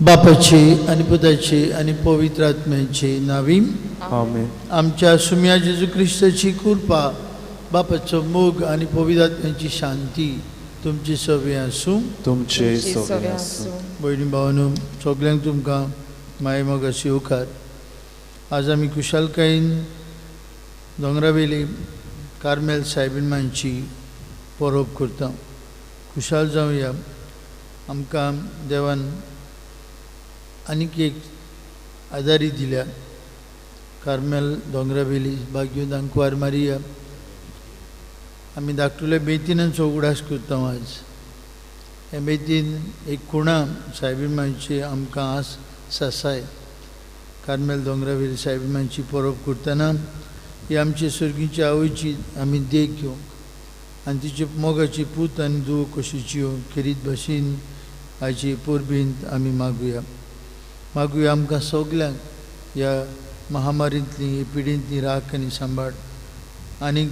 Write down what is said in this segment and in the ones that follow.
बापाची आनी पुताची आनी पवित्र आत्म्याची नावी आमेन. आमच्या सुम्या जेजू क्रिस्ताची कृपा, बापाचो मोग आनी पवित्र आत्म्याची शांती तुमची सगळी आसूं. तुमचे सगळे आसूं. भयणी भावानू, सगल्यांक तुमकां माये मोगाची उपकार. आज आमी खुशालकायेन दोंगरावेली कार्मेल सायबीण परब करता. खुशाल जावया. आमकां देवान आनीक एक आदारी दिल्या. कार्मेल दोंगरावेली बाग्यो दांकवार मारिया आमी धाकटुल्या बेतीनाचो उगडास करता. आज हे बेतीन एक खुणा सायबीण मांयची आमकां आस सासाय. कार्मेल दोंगरावेली सायबीण मांयची परब करतना ही आमची सर्गीच्या आवयची आमी देख घेवंक आनी तिचे मोगाची पूत आनी धूव कशी जियोंक खेरीत भाशेन आयची परबींत आमी मागुया. मागुया आमकां सगल्यांक ह्या महामारींतली हे पिडींतली राख आनी सांबाळ आनी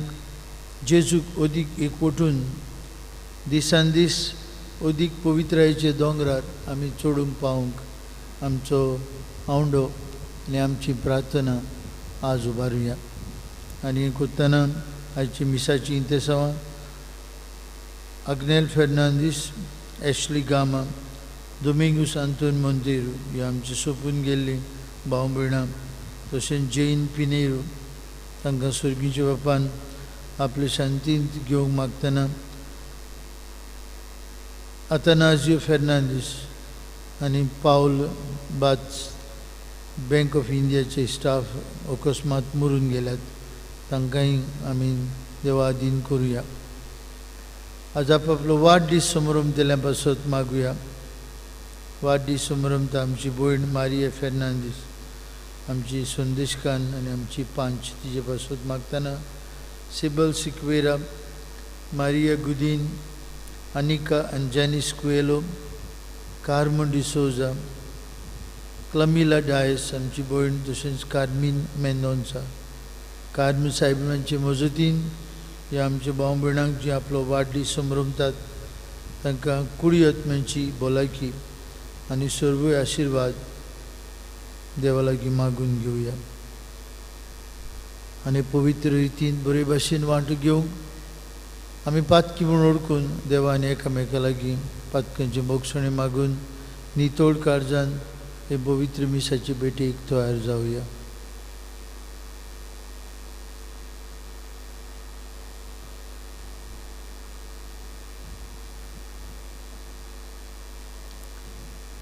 जेजूक अदीक एकवटून दिसान दीस अदीक पवित्रायेचे दोंगरार आमी चडूंक पावूंक आमचो आवंडो आनी आमची प्रार्थना आज उबारुया. आनी करतना आयची मिसाची इंतेसांवां आग्नेल फेर्नांदीस, एशली गामा, दोमिंगूस आंतोन मोंतेरू ही आमची सोंपून गेल्ली भाव भयणां, तशेंच जैन पिनेरू तांकां सर्गीच्या बापान आपले शांतींत घेवंक मागतना आतानाजियो फेर्नांदीस आनी पावल बाच बँक ऑफ इंडियाचे स्टाफ अकस्मात मरून गेल्यात, तांकांय आमी देवा आदीन करुया. आज आपलो वाडदीस समारंभ पासत मागुया. वाडदीस समारंभ आमची भयण मारिया फेर्नांदीस, आमची संदेशकान आनी आमची पांच तिजे पासत मागतना सिबल सिक्वेरा, मारिया गुदीन, अनिका आनी जॅनिस कुएलो, कार्मन डिसोजा, क्लमिला डायस आमची भयण, तशेंच कार्मीन मेंदोन्सा. कार्मी साहेबांचे मजतीन ह्या आमच्या भाव भयणांक जी आपलो वाडदीस समरमतात तांकां कुडी आत्म्यांची भलायकी आनी सर्वूय आशिर्वाद देवा लागीं मागून घेवया. आनी पवित्र रितीन बरे भाशेन वांटो घेवंक आमी पातकी म्हूण ओळखून देवान एकामेका लागीं पातकांची बोगसणी मागून नितोळ काळजान हे पवित्र मिसाचे भेटेक तयार जावया.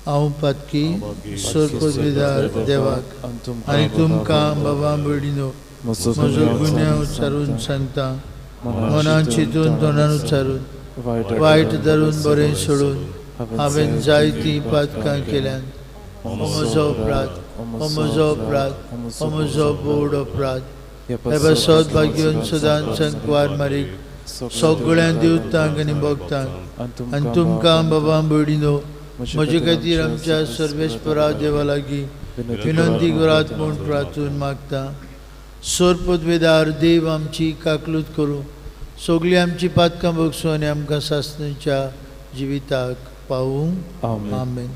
हांव पातकी सर्पविदार देवाक आनी तुमकां बाबा भयणीनो म्हजो गुन्यांव उच्चारून सांगता, मनान चिंतून तोंडान उच्चारून वायट धरून बरें सोडून हांवें जायतीं पातकां केल्यान. म्हजो अपराध, म्हजो अपराध, म्हजो बोड अपराध. हे पासत भाग्योन सदांच संकवार मारीक सगळ्या देवतांक आनी भक्तांक आनी तुमकां बाबा भयणीनो म्हजे खातीर आमच्या सर्वेस्परा देवा लागीं विनंती करात म्हूण प्रार्थून मागता. सोरपदवेदार देव आमची काकलूत करूं, सगळीं आमची पातकां भोगसूं आनी आमकां सासणाच्या जिविताक पावूं. आमेन.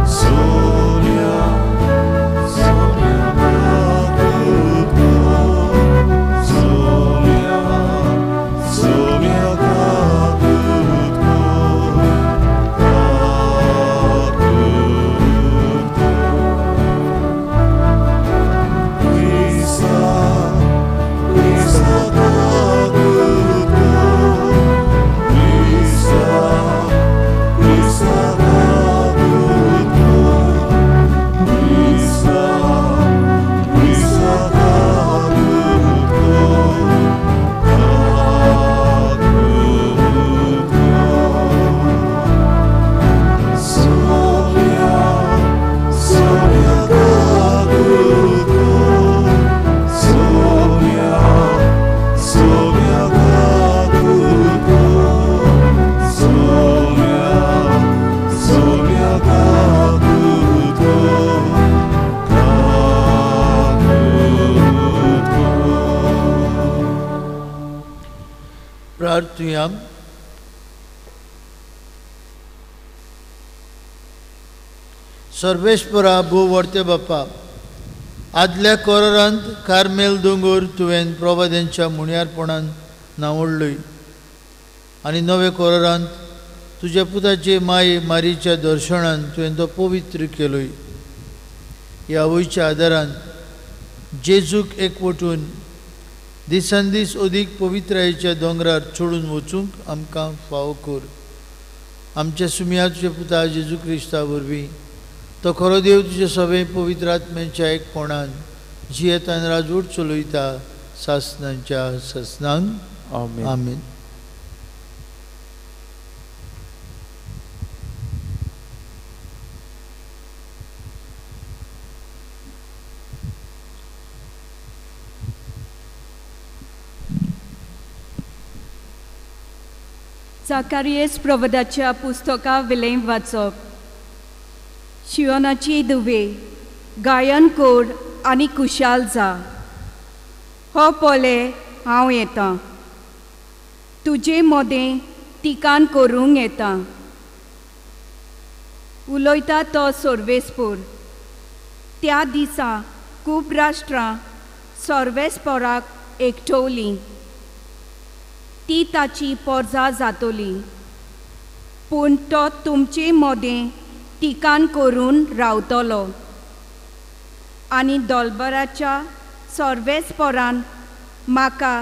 Sonia, Sonia, जावया. सर्वेस्परा भोव व्हडते बापा, आदल्या कोरारांत कार्मेल दोंगर तुवें प्रवाद्यांच्या मुणयारपणान नावडलोय आनी नव्या कोरारांत तुज्या पुताचे माये मारीच्या दर्शनान तुवें तो पवित्र केलोय. ह्या आवयच्या आदारान जेजूक एकवटून दिसान दीस अदीक पवित्रायेच्या दोंगरार चडून वचूंक आमकां फावो कर. आमच्या सुमया तुज्या पुता जेजू क्रिस्ता वरवीं तो खरो देव तुजे सगळे पवित्र आत्म्याच्या एकपणान जियेतान राजवट चलयता सासनांच्या सासनांक. आमेन. आमेन. जाकारियस प्रवदाच्या पुस्तका वयलें वाचप. शियोनाची दुवे गायन कोर आनी कुशाल जा, हो पळय हांव येतां, तुजे मोदें तिकान करूंक येता. उलयता तो सर्वेस्पोर. त्या दिसा खूब राष्ट्रां सर्वेस्पोराक एकठवलीं, ती ताची पोरजा जातली, पूण तो तुमचे मोदें टिकान करून रावतलो आनी दोलबराच्या सर्वेस्पोरान म्हाका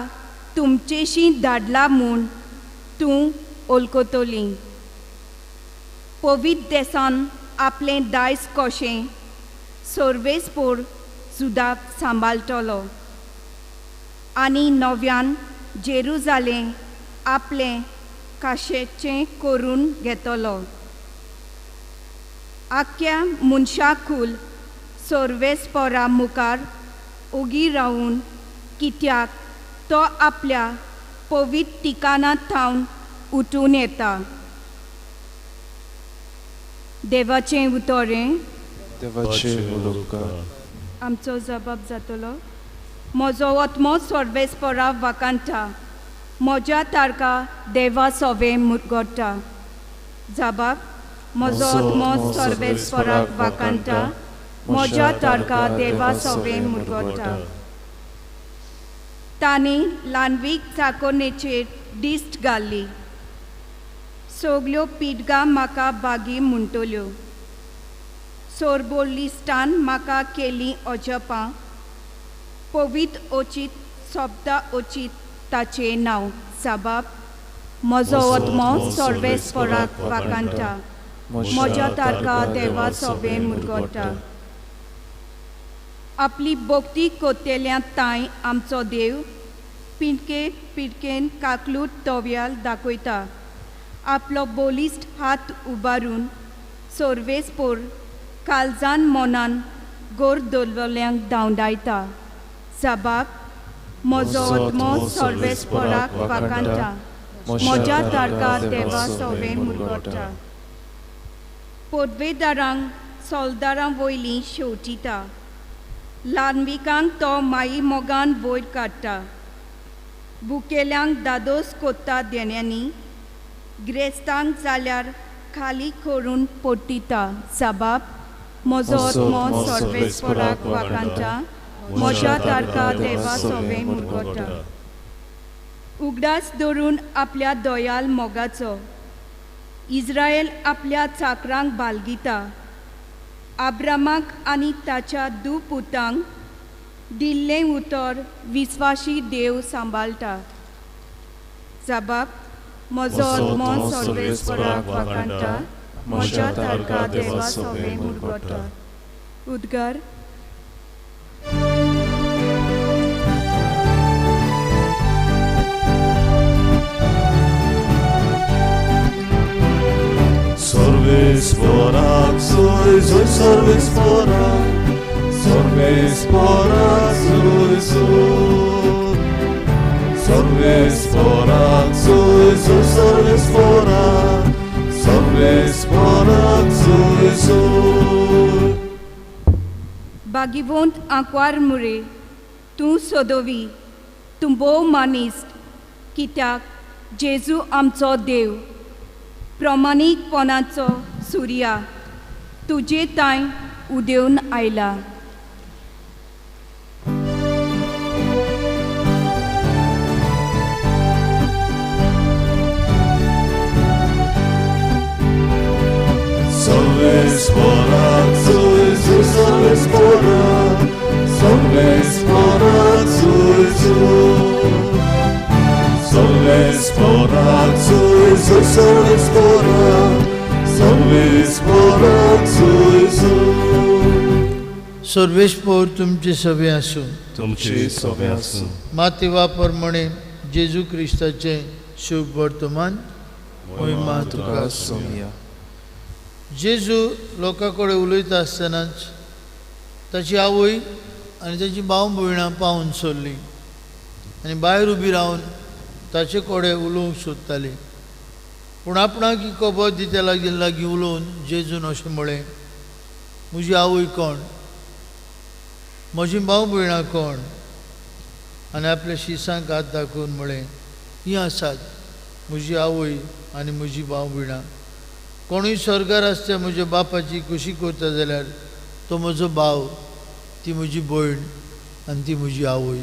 तुमचेशी धाडला म्हूण तूं वळखतली. पवित्र देसान आपलें दायज कशें सर्वेस्पोर जुदाक सांबाळटलो आनी नव्यान जेरुजालें आपलें काशेचें करून घेतलो. आख्या मनशाकूल सर्वेस्पोरा मुखार ओगी रावून कित्याक तो आपल्या पवित्र ठिकाणां थावन उठून येता. देवाचें उतरें. देवाचें उपकार. आमचो जबाब जातलो. म्हजो आत्मो सर्वेस्पोरा वाकांता, म्हज्या तारका देवा सोवे मुरगोटा. जबाब. म्हजो आत्मो सर्वेस्पोराक वाकांता, म्हज्या तारका देवा सोवे मुरगोटा. तांणी ल्हानवीक चाकोनेचेर दिश्ट घाली, सगल्यो पिडगां म्हाका बागी म्हणटल्यो. सोरबोलिस्टान म्हाका केलीं अजपां, पवित्र अचीत शब्दा अचीत ताचें नांव. साबाब. म्हजो आत्मो सर्वेस्पोराक वाकांता, म्हज्या तारका देवा सोवे मुरगोटा. आपली भक्ती कोतेल्या तांय आमचो देव पिंटके पिटकेन काकलूट तोव्याल दाखयता. आपलो बोलिस्ट हात उबारून सर्वेस्पोर काळजान मनान गोर दवरल्यांक धांवडायता. साबाब. म्हजो आत्मो सर्वेस्पोराक वाकांता, म्हज्या तारका देवा सोवे मुरगोटा. पदवेदारांक सोल्दारां वयलीं शेवटिता, ल्हानविकांक तो माई मोगान वयर काडटा. बुकेल्यांक दादोस कोत्ता देण्यांनी, ग्रेस्तांक जाल्यार खाली करून पोटिता. साबाब. म्हजो आत्मो सर्वेस्पोराक वाकांता, म्हज्या तारका देवा सोवे मुरगोटा. उगडास धरून आपल्या दयाल मोगाचो इस्रायल आपल्या चाकरांक बालगिता. आब्रामाक आनी ताच्या दुपुतांक दिल्लें उतर विस्वाशी देव सांबाळटा. जबाब. म्हजो आत्मो सर्वेस्पोराक वाकांता, म्हज्या तारका देवा सोवे मुरगोटा. उद्गार. सर्वेस्पोराक सोय सोय सर्वेस्पोराक, सर्वेस्पोराक सोय सोय, सर्वेस्पोराक सोय सोय सर्वेस्पोराक, सर्वेस्पोराक सोय सोय. बागिवंत आंकवार मुरे तूं सोदोवी, तूं भोव मानिस्त, कित्याक जेजू आमचो देव, प्रमाणीकपणाचो सुर्या तुजे तांय उदेवन आयला. सर्वेस्पोर तुमचे सवे आसूं, तुमचे सवे आसूं. माती वापर म्हणे जेजू क्रिस्ताचे शुभ वर्तमान मोहिमा तुका सोमिया. जेजू लोकां कडेन उलयता आसतनाच ताची आवय आनी ताची भाव भयणां पावून सोडली आनी भायर उबी रावन ताचे कडेन उलोवंक सोदताली. पूण आपणाक ही खबर दिता लागीं लागीं उलोवन जेजून अशें म्हळें, म्हजी आवय कोण, म्हजी भाव भयणां कोण? आनी आपल्या शिसांक हात दाखोवन म्हळें, हीं आसात म्हजी आवय आनी म्हजी भाव भयणां. कोणूय स्वर्गार आसता म्हज्या बापाची खुशी करता जाल्यार तो म्हजो भाव, ती म्हजी भयण आनी ती म्हजी आवय.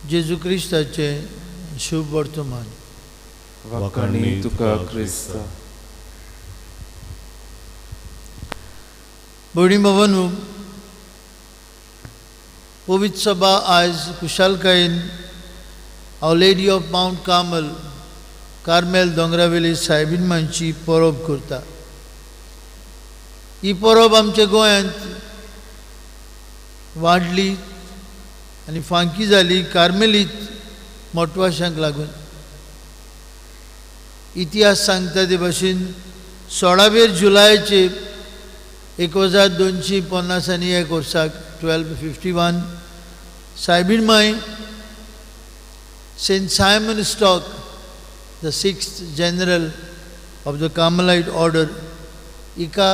जेजू क्रिस्ताचें शुभ वर्तमान. वाखाणी तुका क्रिस्ता. भयणी भावांनो, पवित्र सभा आयज खुशालकायेन Our Lady of Mount Carmel, Carmel दोंगरावेली soybean मांची परब करता. ही परब आमच्या गोंयांत वाडली आनी फांकी जाली कार्मेलीत मोटवाशांक लागून. इतिहास सांगता ते भाशेन 16 जुलयाचे 1251 वर्साक 1251 soybean my Saint Simon Stock, the 6th general of the Carmelite order, हिका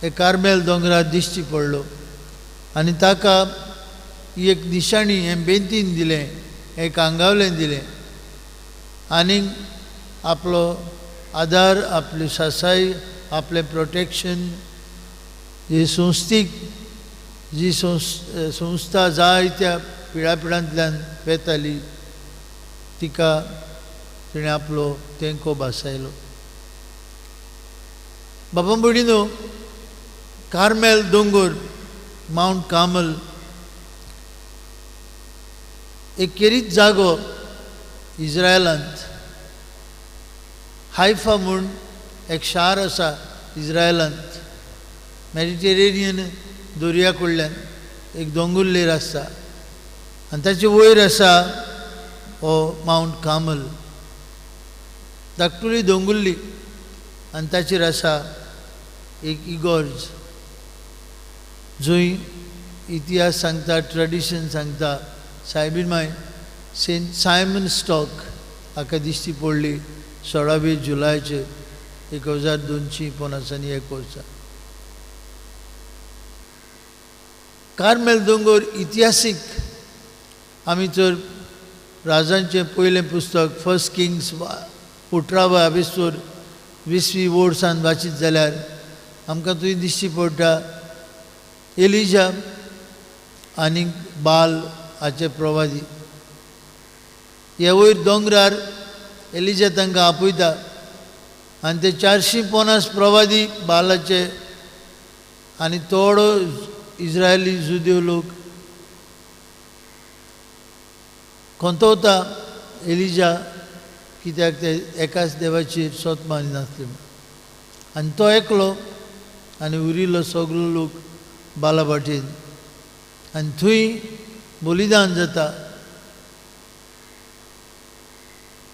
हे कार्मेल दोंगरार दिश्टी पडलो आनी ताका ही एक निशाणी हें बेंतीन दिलें, हें कांगावलें दिलें आनी आपलो आदार, आपली सासाय, आपलें प्रोटेक्शन जी संस्थीक जी संस्था जायत्या पिळापिळांतल्यान वेताली तिका तिणें आपलो तेंको भासायलो. बाबा भयणीनो, कार्मेल दोंगर, मावंट कार्मेल एक खेरीत जागो इज्रायलांत. हायफा म्हूण एक शार आसा इज्रायलांत, मेडिटेरेनियन दर्या कडल्यान एक दोंगुल्लेर आसा आनी ताचे वयर आसा हो मावंट कार्मेल, धाकटुली दोंगुल्ली आनी ताचेर आसा एक इगोर्ज जंय इतिहास सांगता, ट्रेडिशन सांगता soybean my Saint Simon stock हाका दिश्टी पडली 16 जुलयाचे 1251 वर्सा. कार्मेल दोंगर इतिहासीक. आमी तर राजांचें पयलें पुस्तक फर्स्ट किंग्स 18 आबेस्तोर 20वी वर्सान वाचीत जाल्यार आमकां थंय दिश्टी पडटा एलिजा आनी बाल हाचे प्रवादी. हे वयर दोंगरार एलिजा तांकां आपयता आनी ते 450 प्रवादी बालाचे आनी थोडो इज्रायली जुदेव लोक खंतवता एलिजा कित्याक ते एकाच देवाचेर सोत मानिनासले आनी तो एकलो आनी उरिल्लो सगलो लोक बाला वाटेन आनी थंय बलिदान जाता.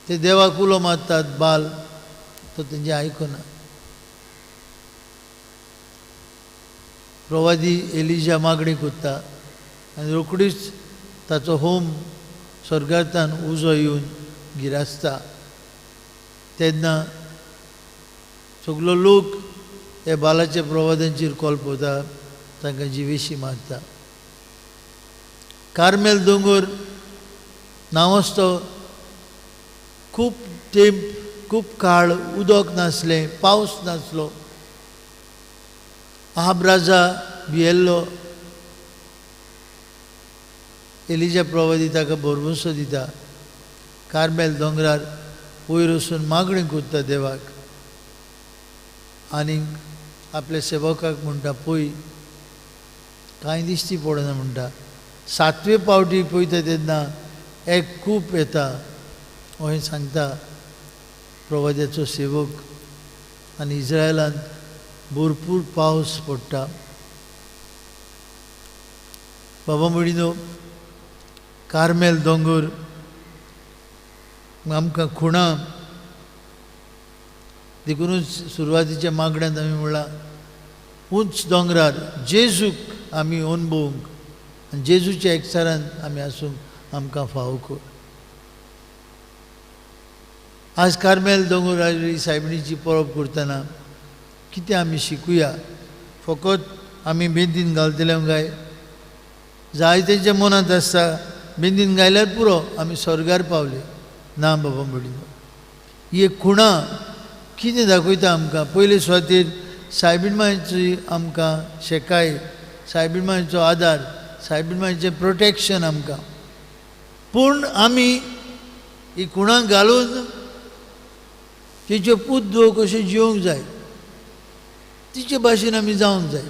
ते देवाक उलो मारतात बाल, तो तेंचे आयकना. प्रवादी एलिजा मागणी करता आनी रोखडीच ताचो होम स्वर्गांतल्यान उजो येवन गिरासता. तेन्ना सगलो लोक हे बालाच्या प्रवादांचेर कोलपता, तांकां जिवेशी मारता. कार्मेल दोंगर नांवाजतो खूब तेंप खूब काळ उदक नासलें, पावस नासलो. आहाब राजा भियेल्लो. एलिजा प्रवादी ताका भरवंसो दिता. कार्मेल दोंगरार वयर वचून मागणी करता देवाक आनी आपल्या सेवकाक म्हणटा, पळय कांय दिश्टी पडना म्हणटा. सातवे पावटी पळयता तेन्ना एक कूप येता अशें सांगता प्रवाद्याचो सेवक. आनी इस्रायलांत भरपूर पावस पडटा. बाबा भयणीनो, कार्मेल दोंगर आमकां खुणां, देखुनूच सुरवातीच्या मागण्यांत आमी म्हणलां उंच दोंगरार जेजूक आमी अणभवूंक आनी जेजूच्या एकचारान आमी आसूंक आमकां फावो कर. आज कार्मेल दोंगर सायबिणीची परब करतना कितें आमी शिकुया? फकत आमी बेंदीन घालतले काय? जाय तेंच्या मनांत आसता बेंदीन घायल्यार पुरो आमी स्वर्गार पावले. ना बाबा भयणीनो, ही खुणां कितें दाखयता आमकां? पयले सुवातेर सायबीण मांयची आमकां शेकाय, सायबीण मांयचो आदार, सायबीण मांयचें प्रोटेक्शन आमकां. पूण आमी ही खुणां घालून तिच्यो पूत धुवो कशें जिवंक जाय, तिचे भाशेन आमी जावंक जाय.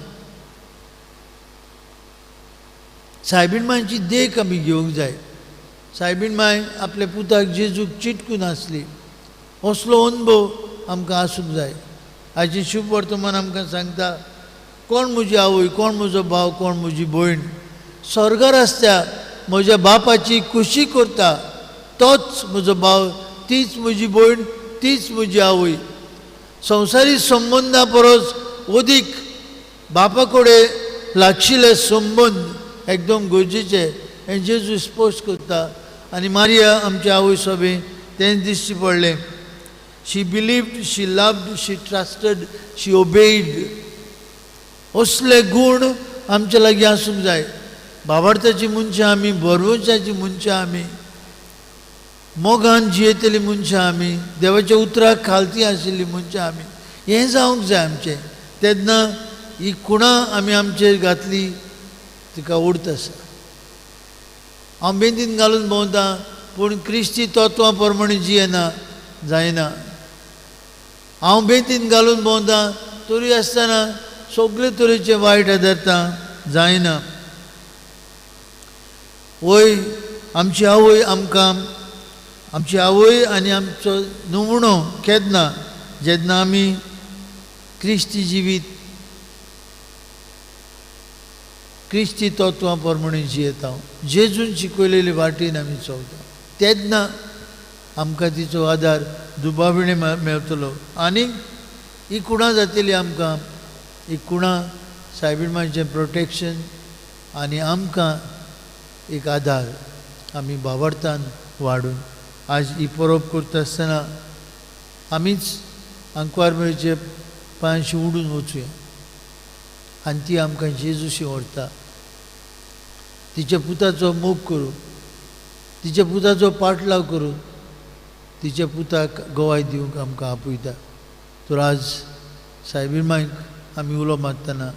सायबीण मांयची देख आमी घेवंक जाय. सायबीण मांय आपल्या पुताक जेजूक चिटकून आसली, असलो अनुभव आमकां आसूंक जाय. आयचें शुभ वर्तमान आमकां सांगता, कोण म्हजी आवय, कोण म्हजो भाव, कोण म्हजी भयण, स्वर्गार आसता म्हज्या बापाची खुशी करता तोच म्हजो भाव, तीच म्हजी भयण, तीच म्हजी आवय. संवसारीक संबंदा परस अदीक बापा कडेन लागशिल्ले संबंद एकदम गरजेचे हें जेजू स्पश्ट करता. आनी मारिया आमच्या आवय सोबें तें दिश्टी पडलें. She believed, she loved, she trusted, she obeyed. असले गूण आमच्या लागीं आसूंक जाय. बाबार्थाची मनशां आमी, भरवंशाची मनशां आमी, मोगान जियेतली मनशां आमी, देवाच्या उतराक खालती आशिल्ली मनशां आमी, हें जावंक जाय आमचें. तेन्ना ही खुणां आमी आमचेर घातली तिका ओडत आसा. हांव बेंदीन घालून भोंवता पूण क्रिस्ती तत्वां प्रमाणे जियेना जायना. हांव बेंदीन घालून भोंवता तरी आसतना सगळे तरेचे वायट आदारता जायना. वय आमची आवय आमकां, आमची आवय आनी आमचो नमुनो केन्ना जेन्ना आमी क्रिस्ती जिवीत क्रिस्ती तत्वां प्रमाणे जियेता, जेजून शिकयलेले वाटेन आमी चलता, तेन्ना आमकां तिचो आदार दुबाविणे मेळटलो. आनी ही खुणां जातली आमकां, ही खुणां सायबीण मांयचें प्रोटेक्शन आनी आमकां एक आदार आमी बावडतान वाडून आज ही परब करता आसतना आमीच आंकवार मेळचे पांयशी उडून वचुया आनी ती आमकां जेजूशी व्हरता. तिच्या पुताचो मोग करूं, तिच्या पुताचो पाटलाव करून तिच्या पुताक गवाय दिवंक आमकां आपयता. तर आज सायबीण मांयक आमी उलो मारतना,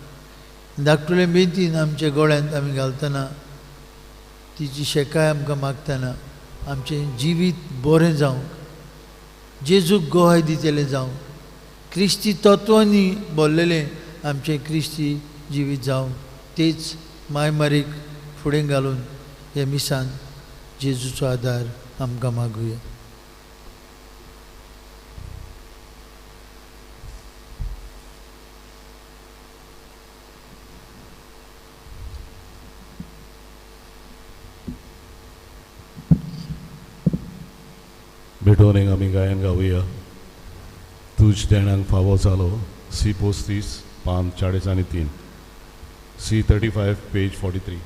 धाकटुले बेंतीन आमच्या गळ्यांत आमी घालतना, तिची शेकाय आमकां मागतना आमचें जिवीत बरें जावंक, जेजूक गवाय दितलें जावंक, क्रिस्ती तत्वांनी भरलेलें आमचें क्रिस्ती जिवीत जावंक, तेच मायमारीक फुडें घालून हे मिसान जेजूचो आदार आमकां मागुया. भेटोवन एक आमी गायन गावया. तूज देणांक फावो जालो. सी 35 पान 43, सी 35 पेज 43.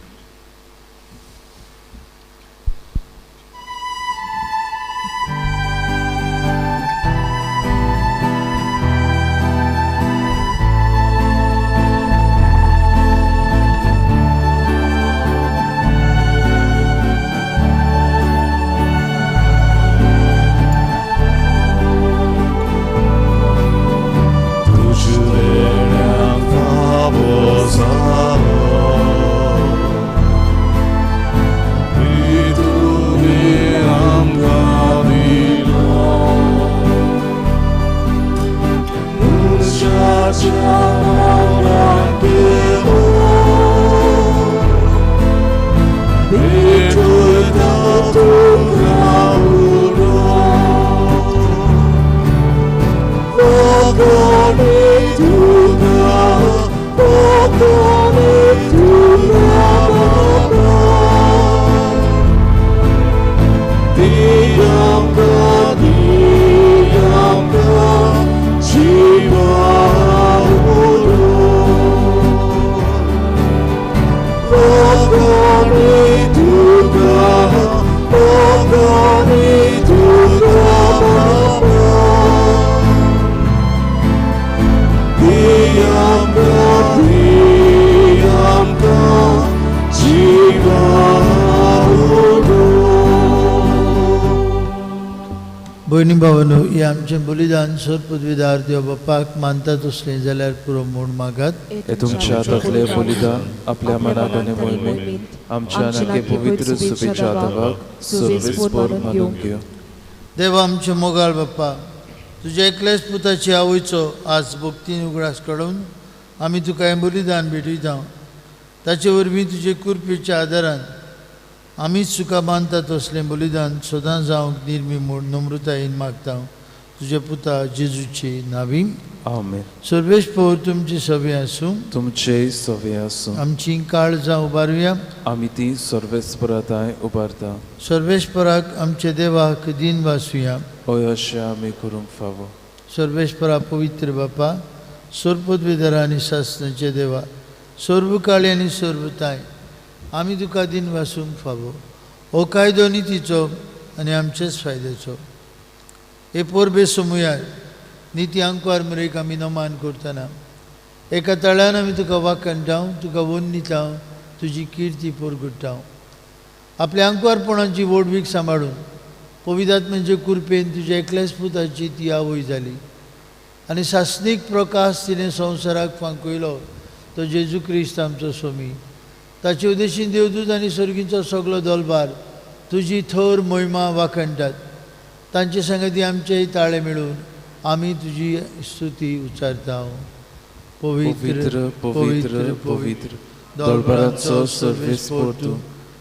भयणी भावांनो, हें आमचें बलिदान सर पदवीदार देव बापाक मानता तसलें जाल्यार पुरो म्हूण मागात। हे तुमच्या हातांतलें बलिदान आपल्या मनाक आनी मोहिमेक आमच्या नाके पवित्र सुबेच्या देवाक सर्वेस्पर मानून घेवं। देवा आमचे मोगाळ बाप्पा, तुज्या एकल्याच पुताची आवयचो आज भक्तीन उगडास काडून आमी तुका हें बलिदान भेटयता। ताचे वरवीं तुजे कृपेच्या आदारान आमीच तुका मानता तसलें बलिदान सदां जावंक निर्मी म्हूण नम्रतायेन मागता तुज्या पुता जेजूचे नांवी। आमेन। सर्वेस्पर तुमची सवे आसूं, तुमचेय सवे आसूं। आमची काळजां उबारुया, आमी ती सर्वेस्पराताय उबारता। सर्वेस्पराक आमच्या देवाक दिन वासुया, हय अशें आमी करूंक फावो। सर्वेस्परा पवित्र बापा, सर्वपदवीधरा आनी सासणाचे देवा, सर्वकाळी आनी सर्वताय आमी तुका दिन वासूंक फावो। हो कायदो नितीचो आनी आमचेच फायद्याचो। हे परबे समुयार निती आंकवार मरेक आमी नमान करतना एका तळ्यान आमी तुका वाखणटा, तुका वन्निता, तुजी किर्ती परगुट्टा। आपल्या आंकवारपणाची व्हडवीक सांबाळून पवित्र कृपेन तुज्या एकल्याच पुताची ती आवय जाली आनी सासणीक प्रकाश तिणें संवसाराक फांकयलो तो जेजू क्रिस्त आमचो स्वामी। ताचे उद्देशीन देवदूत आनी सर्गींचो सगलो दलबार तुजी थर महिमा वाखणटात। तांचे संगती आमचेय ताळे मेळून आमी तुजी स्तुती उच्चारता। पवित्र पवित्र पवित्र दलबाराचो सर्वेस्पर तूं,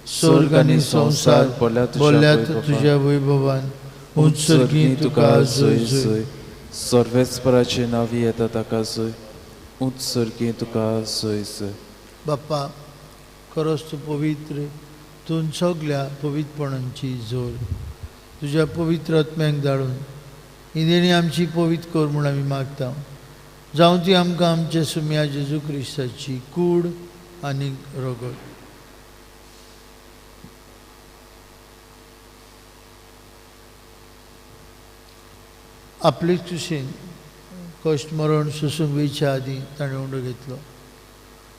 स्वर्ग आनी संवसार बोल्ल्यात तुज्या वैभवान। उंच सर्गी तुका जय जय, सर्वेस्पराचे नांवी येता ताका जय, उंच सर्गी तुका जय जय। बाप्पा, खरोच तूं पवित्र, तूं सगल्या पवित्रपणांची जोर। तुज्या पवित्र आत्म्याक धाडून ही देणी आमची पवित्र कर म्हूण आमी मागता। जावं ती आमकां आमच्या सुम्या जेजू क्रिस्ताची कूड आनी रगत। आपले कुशीन कश्ट मरण सोसूंक वयच्या आदीं ताणें उंडो घेतलो,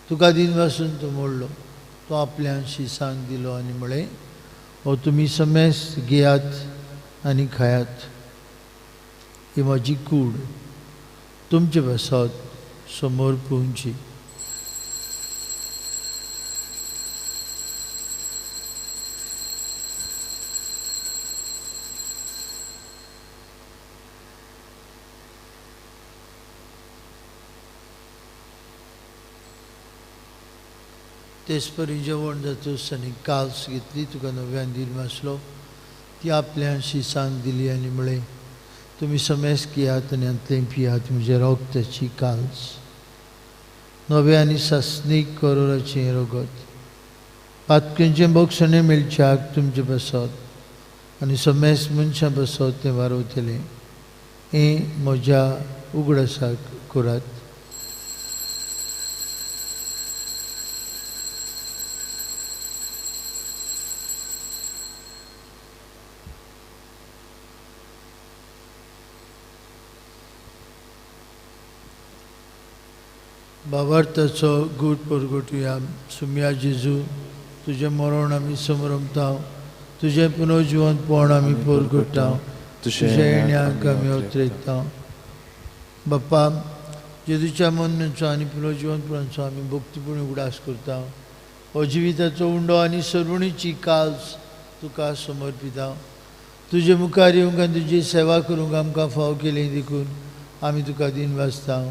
तुका दिन वासून तो मोडलो, तो आपल्या शिसांक दिलो आनी म्हळें, हो तुमी समेस्त घेयात आनी खायात, ही म्हजी कूड तुमचे पासत समोर पुंची। तेच परी जेवण जातूच आनी काल्स घेतली, तुका नव्यान दिल आसलो, ती आपल्या शिसांक दिली आनी म्हळें, तुमी समेस्त घेयात आनी हांतलें पियात, म्हज्या रगताची काल्स, नव्या आनी सासणीक करोराचें रगत, पातकेंचें बक्षणें मेळच्याक तुमचे पासत आनी समेस्त मनशां पासत तें वारवतलें। हें म्हज्या उगडासाक करात। भावार्थाचो गूट परगटुया। सुम्या जेजू, तुजें मरण आमी समरमता, तुजें पुनर्जिवनपण आमी परगट्टा, तुज्या येण्याक आमी अत्रेकता। बाप्पा, जेजूच्या मरणाचो आनी पुनर्जिवनपणाचो आमी भक्तीपूर्ण उगडास करता। हो जिविताचो उंडो आनी सर्वणीची काल्स तुका समर्पिता। तुजे मुखार येवंक आनी तुजी सेवा करूंक आमकां फाव केली देखून आमी तुका दिन वाचता।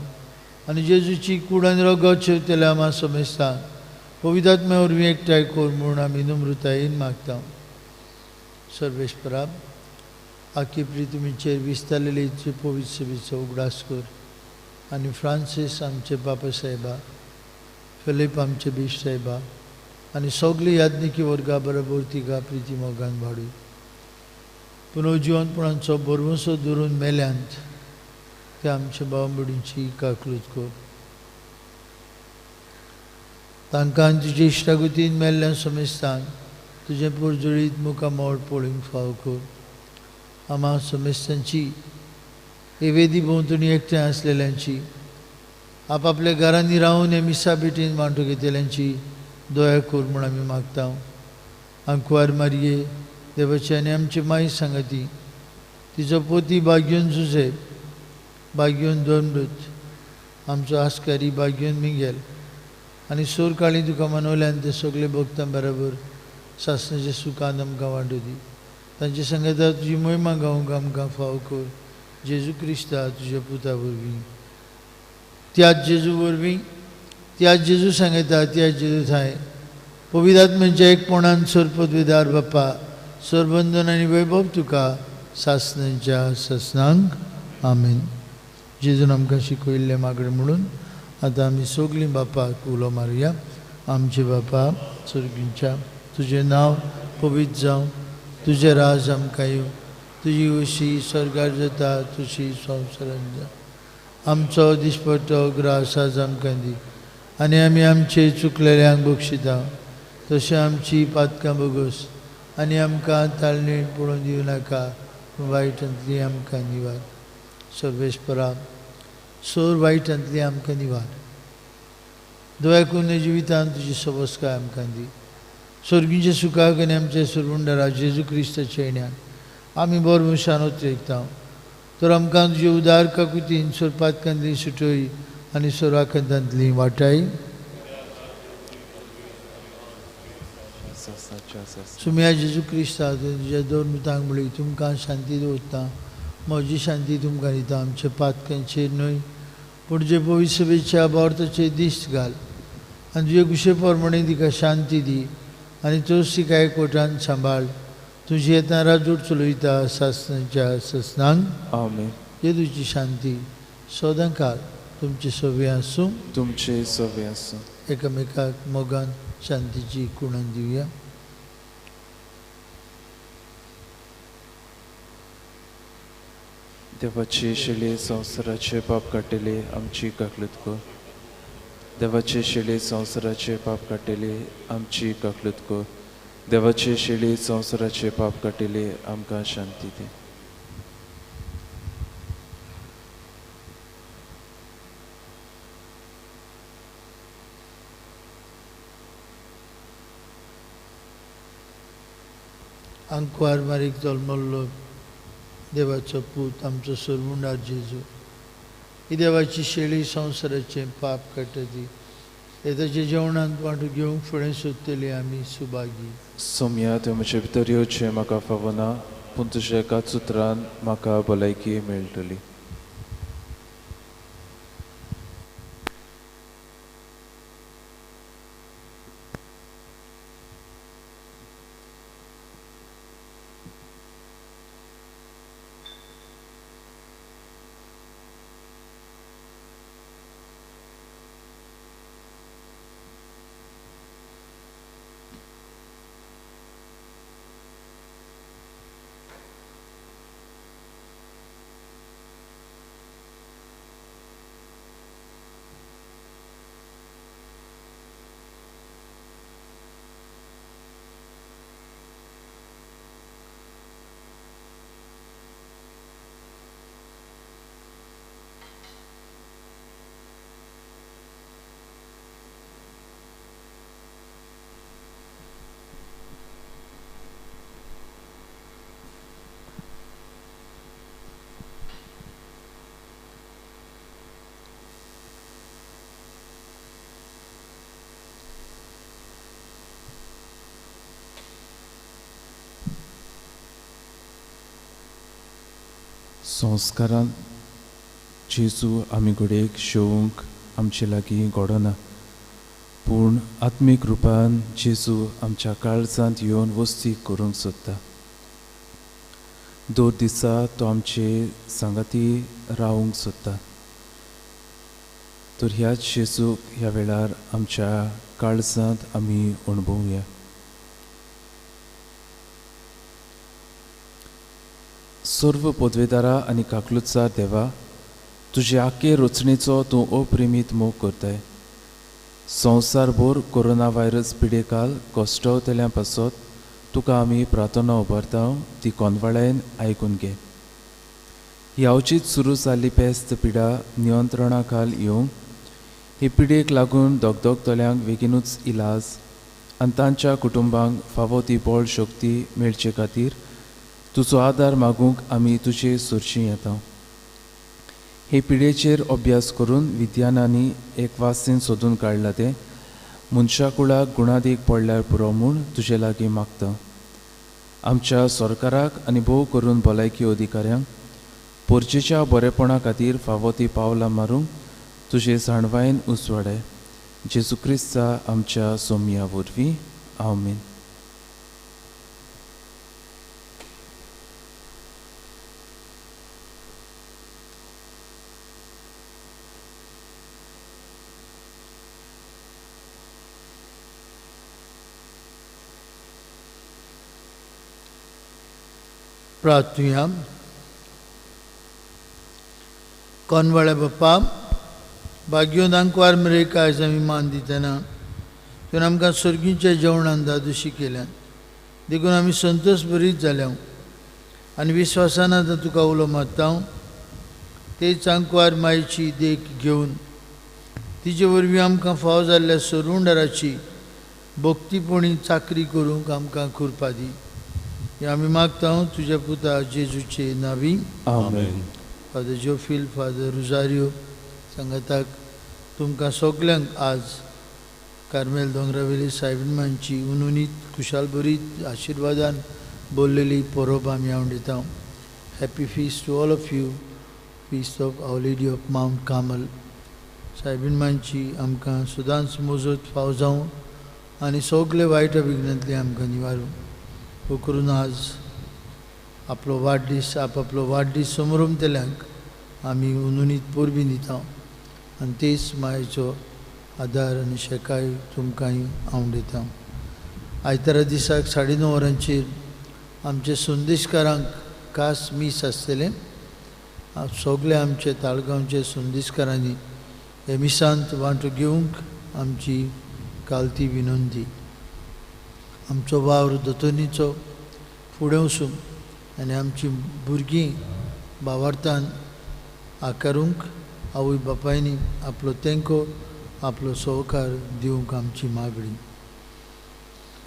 आनी जेजूची कूड आनी रगत शेवतल्या आमा समेस्ता पवित्र आत्म्या वरवीं एकठांय कर म्हूण आमी नम्रतायेन मागता। सर्वेस्परा, आखी प्रितमीचेर विस्तारलेली पवित्र सेवेचो उगडास कर आनी फ्रांसीस आमचे बापा साहेबा, फिलीप आमचे बीश साहेबा आनी सगली याज्ञिकी वर्गा बरोबर तिका प्रिती मोगान वाडूय। पुनर्जिवनपणाचो भरवंसो धरून मेल्यांत ते आमच्या भाव भयणींची काकलूत कर। तांकां तुजे इश्टागतीन मेल्ल्या समेस्तान तुजें पोरजोळीत मुखामळ पळोवंक फाव कर। आमा समेस्तांची हे वेदी भोंवतणी एकठांय आसलेल्यांची, आपापल्या घरांनी रावन हे मिसा भेटीन वांटो घेतल्यांची दया कर म्हूण आमी मागता। आंकवार मारये देवाची आनी आमची माई सांगती तिचो पोती बाग्यून जुझेप, बाग्यून दोनमृत, आमचो आस्कारी बाग्यून मिंगेल आनी सोरकाळी तुका मनवल्यान ते सगळे भक्तां बरोबर सासणाच्या सुखान आमकां वांटू दी. तांचे संगता तुजी मोहिमा गावंक आमकां फाव कर, जेजू क्रिस्ता तुज्या पुता वरवीं. त्याच जेजू वरवीं, त्याच जेजू सांगता, त्याच जेजू थांय पवित्र एकपणान सरपदवेदार बाप्पा सरबंधन आनी वैभव तुका सासणांच्या सासणांक. आमेन. जेजून आमकां शिकयल्लें मागणें म्हणून आतां आमी सगळीं बापाक उलो मारुया. आमचे बापा सर्गींच्या, तुजें नांव पवित्र जावं, तुजें राज आमकां येवं, तुजी उशी स्वर्गार जाता तशी संवसारांत जावं. आमचो दिसपट्टो ग्रास आज आमकां दी आनी आमी आमचे चुकलेल्यांक बक्षिता तशें आमची पातकां बगस आनी आमकां ताळणेन पळोवन दिवं नाका, पूण वायटांतली आमकां निवार. सर्वेस्परा सोर वायटांतली आमकां निवार. दया जिवितान तुजी सवस्काय आमकां दी. स्वर्गींच्या सुखाक आनी आमच्या सरवंडरा जेजू क्रिस्ताच्या येण्यान आमी बरो मनशान उतरेकता. तर आमकां तुजे उदार काकुतीन सोरपातकांतली सुटय आनी सोराखंतांतली वाटाय. सुम्या जेजू क्रिस्ता तुज्या दोन मुतांक म्हणली, तुमकां शांती दवरता, म्हजी शांती तुमकां दिता. आमच्या पातकांचेर न्हय पूण जे पवित्र भावार्थाचेर दिश्ट घाल आनी तुजे कुशे प्रमाणे तिका शांती दी आनी तोच तिका एकवटान सांबाळ. तुजी येतना राजूट चलयता सासणाच्या सासणांक. आमेन. जेजूची शांती सदां काल तुमचे सवे आसूं, तुमचे सवे आसूं. एकामेकाक मोगान शांतीची कुणान दिवया. देवाचे शिले संवसाराचे पाप काडटले आमची काकलूत कर. देवाचे शिले संवसाराचे पाप काडटले आमची काकलूत कर. देवाचे शिले संवसाराचे पाप काडटले आमकां शांती दी. आंकवार मारीक जल्मल्लो देवाचो पूत आमचो सरमुंडार जेजू, ही देवाची शेळी संवसाराचें पाप काडटा ती ताच्या जेवणांत वांटो घेवंक फुडें सोदतली आमी सुभागी. सोम्या, तुवें म्हजे भितर येवचें म्हाका फावना, पूण तुज्या एकाच उतरान म्हाका भलायकी मेळटली. संस्कारान जेजू आमी घडयेक शेवंक आमचे लागीं घडना, पूण आत्मीक रुपान जेजू आमच्या काळजांत येवन वस्ती करूंक सोदता. दर दिसा तो आमचे सांगाती रावूंक सोदता. तर ह्याच जेजूक ह्या वेळार आमच्या काळजांत आमी अणभवया. सर्व पदवेदारा आनी काकलुतसार देवा, तुजे आखे रचणेचो तूं अप्रेमीत मोग करताय. संवसारभर कोरोना व्हायरस पिडेकाल कश्टवतल्या पासत तुका आमी प्रार्थना उबारता, ती कोनवाळ्यान आयकून घे. ही अवचीत सुरू जाल्ली पेस्त पिडा नियंत्रणा खाल येवंक, हे पिडेक लागून दगदगतल्यांक बेगीनूच इलाज आनी तांच्या कुटुंबांक फावो ती बळ शक्ती मेळचे खातीर तुजो आदार मागूंक आमी तुजे सुरशी येता. हे पिडेचेर अभ्यास करून विज्ञानांनी एक वासीन सोदून काडला तें मनशाकुळाक गुणादीक पडल्यार पुरो म्हूण तुजे लागीं मागता. आमच्या सरकाराक आनी भोव करून भलायकी अधिकाऱ्यांक पोरचेच्या बरेपणा खातीर फावो ती पावलां मारूंक तुजे जाणवायेन उसवाडे. जेजू क्रिस्ता आमच्या सोमया वरवीं, आमेन. प्रार्थुया. कोनवाळ्या बाप्पा, भाग्योन आंकवार मरेक आयज आमी मान दितना तुवें आमकां सर्गीच्या जेवणान दादोशी केल्यान देखून आमी संतोश बरीच जाल्या आनी विस्वासान आतां तुका उलो मारता. तेच आंकवार मायची देख घेवन तिचे वरवीं आमकां फाव जाल्ल्या सरुंडाराची भक्तीपणी चाकरी करूंक आमकां कृपा दी. हे आमी मागता तुज्या पुता जेजूचे नावी, आमेन. फादर जोफील, फादर रुजारियो सांगाताक तुमकां सगल्यांक आज कार्मेल दोंगरावेली सायबिणमांची उनुनीत खुशालभरीत आशिर्वादान बोल्लेली परब आमी हांव दिता. Happy feast to all of you, feast of our lady of Mount Carmel. सायबिणमांची आमकां सदांच मोजत फाव जावं आनी सगले वायट विघ्नांतले आमकां निवारूं. हो करून आज आपलो वाडदीस आपआपलो वाडदीस समरमतल्यांक आमी उनुनीत परबीं दिता आनी तेच मायेचो आदार आनी शेकाय तुमकांय हांव दिता. आयतारा दिसाक 9:30 वरांचेर आमचे संदेशकारांक खास मीस आसतलें. सगळे आमचे ताळगांवचे संदेशकारांनी हे मिसांत वांटो घेवंक आमची कालती विनंती. आमचो वावर दोतोनीचो फुडें वचूं आनी आमची भुरगीं भावार्थान आकारूंक आवय बापायनी आपलो तेंको आपलो सहकार दिवंक आमची मागणी.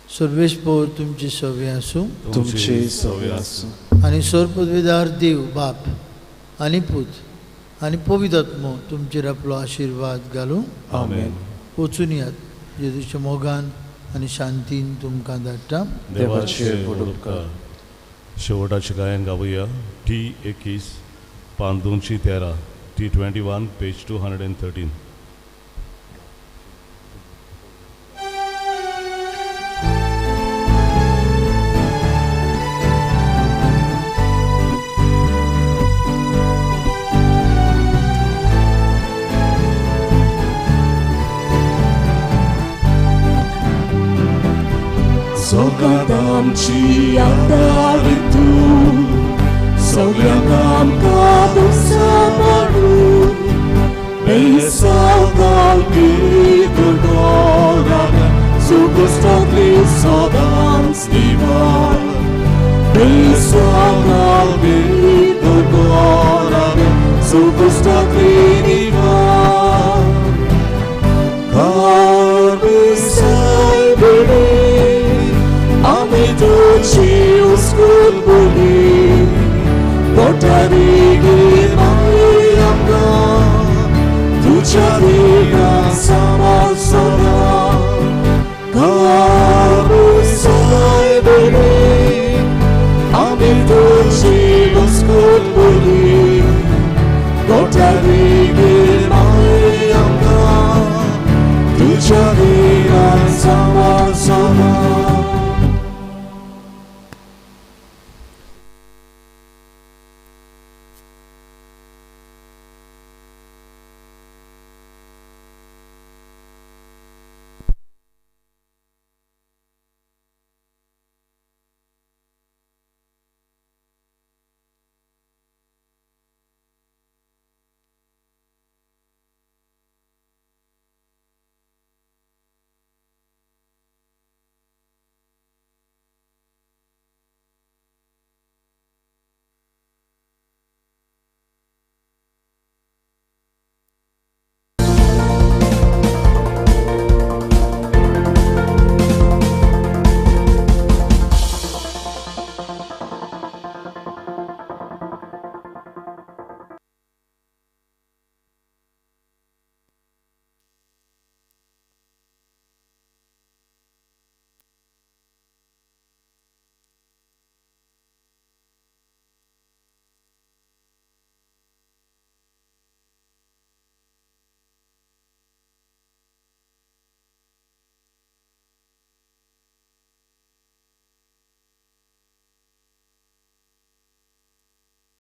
सर्वेस्पोर तुमची सवे आसूं, तुमची सवे आसूं. आनी सर्वपदवीदार देव बाप आनी पूत आनी पवित्र आत्मो तुमचेर आपलो आशिर्वाद घालूं. आमेन. वचून यात जेजूच्या मोगान आनी शांतीन तुमकां धाडटा. देवाचे उपकार. शेवटाचें गायन गावया. टी 21 पान 213, T 21 page 213. जगात आमची आदार तूं, सगळ्यांक आमकां दुसो पडूं, बेसावतालकी दुर्गोराव्या, सुगुस्तांतली सदांच निवार. बेसावतालकी दुर्गोराव्या, सुगुस्तांतली निवार. आमी तुजी उस्कूल बोली, पोटारी माई आमकां, तुज्या देगा सांबाळ सदां. आमी तुजी उस्कूल बोली,